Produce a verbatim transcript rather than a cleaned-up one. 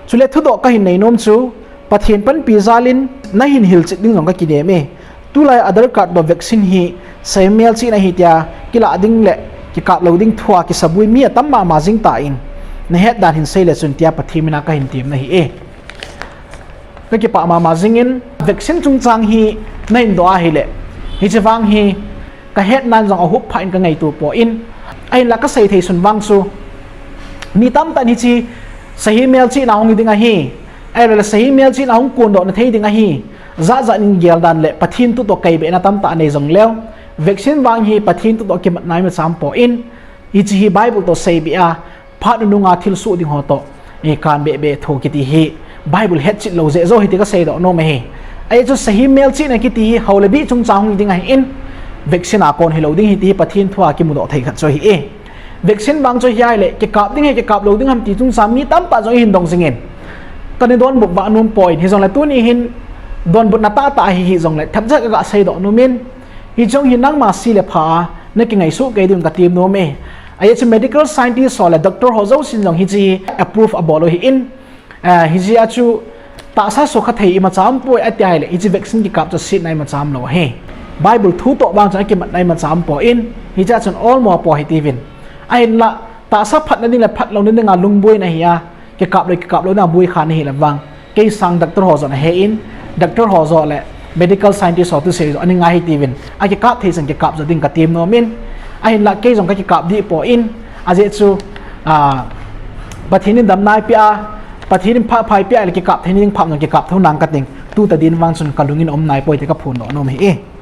Chule thudoh kahin nei nom chu, Pathen panpi jal in nahin hilchet ding jong kakinem e. Tulai Aadhaar card toh vaccine hi sahi melchihna ahi tia kilah ding le kikap lou ding thua kisabui mi atam mama jing tan, nahet dan hin seile chun tia Pathen mina kahin temna ahi e. Kakipah mama jingin vaccine chungchang hi nahin doh ahile, hiche vang hi kahetnan jong ahup pha in kangaito poi. Ahinla kasei thei sun vang chu, mi tamtah in hiche sahi melchihna hung hi ding ahi, ahilou le sahi melchihna hung kondohna thei ding ahi, jat jat in gel dan le Pathen thu toh kaibehna tamtah anei jongleu, vaccine vang hi Pathen thu toh kimatna imacha umpoi. Hiche hi Bible toh seibeh a, phat nunung a thilsoh ding ho toh kanbeh beh tho kiti hi Bible hetchet lou jeh joh ahi ti kaseidoh nom ahi. Ajeh chu sahi melchihna kiti hi hao le bih chungchang hung hi ding ahin, vaccine a kon hilou ding ahi ti hi Pathen thua kimudoh thei khat chu ahi e. Vaccine vang chu hiai le kikap ding ham kikap lou ding ham ti chungchang mi tamtah jong ihin dong jingin, kana donbut vah nompoi. Hijongle tuni hin donbutna tahtah ahi hijongle themcha kaga seidoh nomin, hiche jong hi nangma se le pha a nakingaisuh kei ding katem nom e. Ajeh chu medical scientist ho le doctor ho jousen jong hiche approve abol u ahin, hijeh a chu tahsa sukha thei imacha umpoi ati ahile hiche vaccine kikap chu setna imacha umlou ahi. Bible thu toh vang chun akimatna imacha umpoi, hichea chun olmo apo hitiuvin. Ahinla tahsa phatna ding le phatlouna dinga lungboina ahi a, kikap le kikap louna boi kha ahile vang, kei sang doctor ho joh ahe in, doctor ho joh le medical scientist ho thusei joh aningai hitiuvin, akikap thei chan kikap joh ding katem nomin, ahinla kei jong kakikap dih poi, ajeh chu Pathen in damna eipeh a, Pathen in phat pha eipeh a ahile kikap theina ding phat jong kikap thou nang kating, tu tadin vang chun kalungin aum naipoi ti kaphondoh nom ahi e.